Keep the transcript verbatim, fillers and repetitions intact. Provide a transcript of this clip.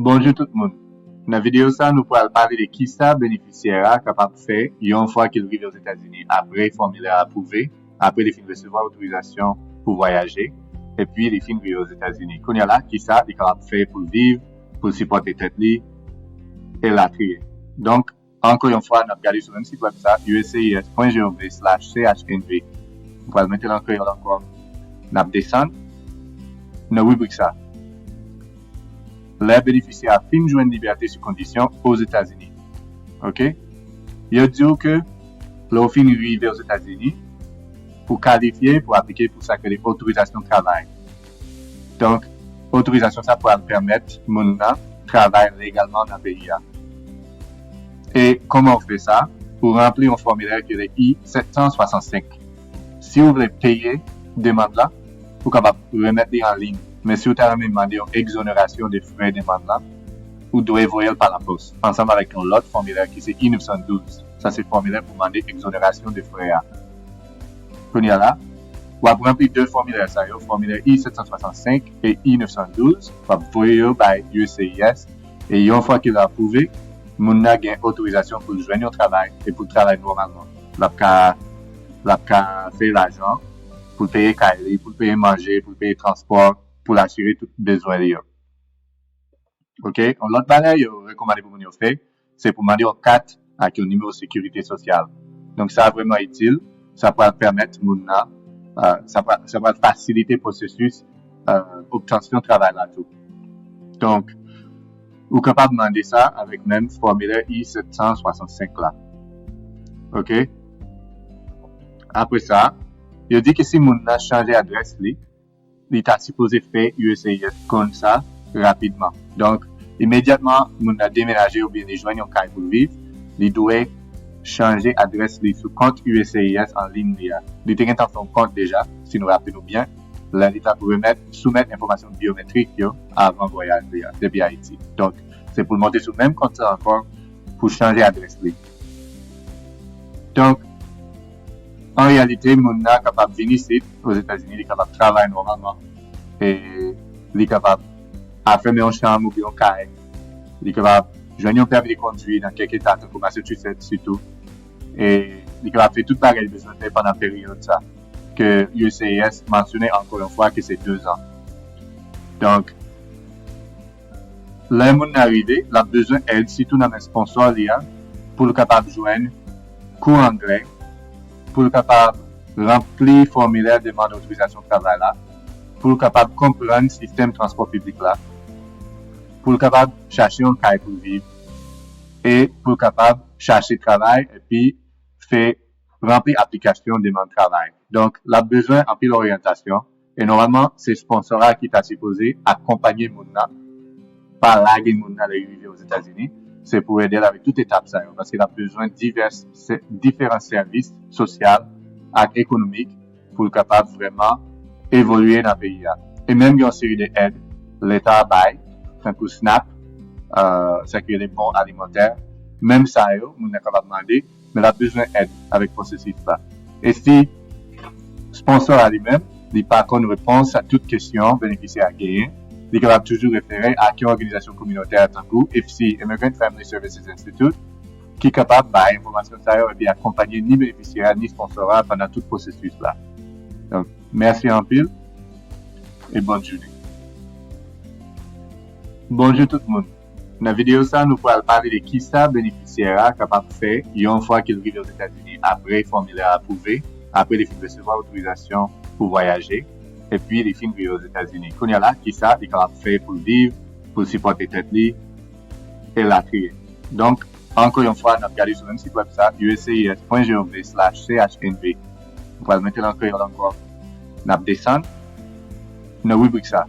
Bonjou tout moun. Nan videyo sa, nou pral pale de kisa benefisyè a kapab fè yon fwa ke l rive Ozetazini apre fòmilè a apwouve, apre li fin resevwa otorizasyon pou vwayaje, epi li fin rive Ozetazini. Kounye a la, kisa li kapab fè pou l viv, pou l sipòte tèt li, elatriye. Donk, ankò yon fwa, n ap gade sou menm sit wèb sa, U S C I S pwen G O V slash C H N V. M pral mete l an kreyòl ankò. N ap desann nan ribrik sa. Lè benefisyè a fin jwenn libète sou kondisyon Ozetazini. Oke? Yo di w ke lè w fin rive Ozetazini, pou kalifye pou aplike pou sa k rele otorizasyon travay. Donk, otorizasyon sa pral pèmèt moun nan travay legalman nan peyi a. E kòman w fè sa? Ou ranpli yon fòmilè ki rele I sèt san swasannsenk. Si w vle peye demann lan, ou kapab remèt li an liy. Men si w ta renmen mande yon egzonerasyon de frè demann lan, ou dwe voye l pa lapòs, ansanm avèk yon lòt fòmilè ki se I nèf san douz. Sa se fòmilè pou mande egzonerasyon de frè a. Kounye a la, w ap ranpli de fòmilè sa yo, fòmilè I sèt san swasannsenk e I nèf san douz, w ap voye yo bay U S C I S, e yon fwa ke l apwouve, moun nan gen otorizasyon pou l jwenn yon travay e pou l travay nòmalman. L ap ka, l ap ka fè lajan pou l peye kay li, pou l peye manje, pou l peye transpò, pou l asire tout bezwen li yo. Oke? Yon lòt bagay yo rekòmande pou moun yo fè, se pou mande yon kat ak yon nimewo sekirite sosyal. Donk, sa vrèman itil. Sa pral pèmèt moun nan, euh, sa pral, sa pral fasilite pwosesis, euh, obtansyon travay la tou. Donk, ou kapab mande sa avèk menm fòmilè I sèt san swasannsenk la. Oke? Apre sa, yo di ke si moun nan chanje adrès li, li ta sipoze fè U S C I S konn sa rapidman. Donk, imedyatman moun nan demenaje oubyen li jwenn yon kay pou l viv, li dwe chanje adrès li sou kont U S C I S an liy li a. Li te gentan fè yon kont deja, si nou raple nou byen, lè li t ap remèt, soumèt enfòmasyon byometrik yo avan vwayaj li a, depi Ayiti. Donk, se pou l monte sou menm kont sa ankò pou chanje adrès li. Donk, an reyalite, moun nan kapab vin isit, Ozetazini, li kapab travay nòmalman, e li kapab afèmen yon chanm oubyen yon kay, li kapab jwenn yon pèmi de kondwi nan kèk eta, tankou Massachusetts sitou, e li kapab fè tout bagay li bezwen fè pandan peryòd sa, ke U S C I S mansyone ankò yon fwa ke se dezan. Donk, lè moun nan rive, l ap bezwen èd, sitou nan men sponsò li a, pou l kapab jwenn kou anglè, pou l kapab ranpli fòmilè demann otorizasyon travay la, pou l kapab konprann sistèm transpò piblik la, pou l kapab chache yon kay pou l viv, e pou l kapab chache travay, epi fè ranpli aplikasyon demann travay. Donk, l ap bezwen anpil oryantasyon, e nòmalman, se sponsò a ki ta sipoze akonpanye moun nan, pa lage moun nan lè li rive Ozetazini, se pou ede l avèk tout etap sa yo, paske l ap bezwen divès, se, diferan sèvis sosyal ak ekonomik pou l kapab vrèman evolye nan peyi a. E menm gen yon seri de èd Leta bay, tankou snap, euh, sa ki rele bon alimantè, menm sa yo, moun nan kapab mande, men l ap bezwen èd avèk pwosesis la. E si sponsò a li menm, li pa konn repons a tout kesyon benefisyè a genyen, li kapab toujou refere ak yon òganizasyon kominotè tankou I F C, Immigrant Family Services Institute, ki kapab bay enfòmasyon sa yo epi akonpanye ni benefisyè a ni sponsò a pandan tout pwosesis la. Donk, mèsi anpil e bòn jounen. Bonjou tout moun. Nan videyo sa, nou pral pale de kisa benefisyè a kapab fè yon fwa ke l rive Ozetazini apre fòmilè a apwouve, apre li fin resevwa otorizasyon pou vwayaje, epi li fin rive Ozetazini. Kounye a la, kisa li kapab fè pou l viv, pou l sipòte tèt li, elatriye. Donk, ankò yon fwa, n ap gade sou menm sit wèb sa, U S C I S pwen G O V slash C H N V. M pral mete l an kreyòl ankò. N ap desann nan ribrik sa.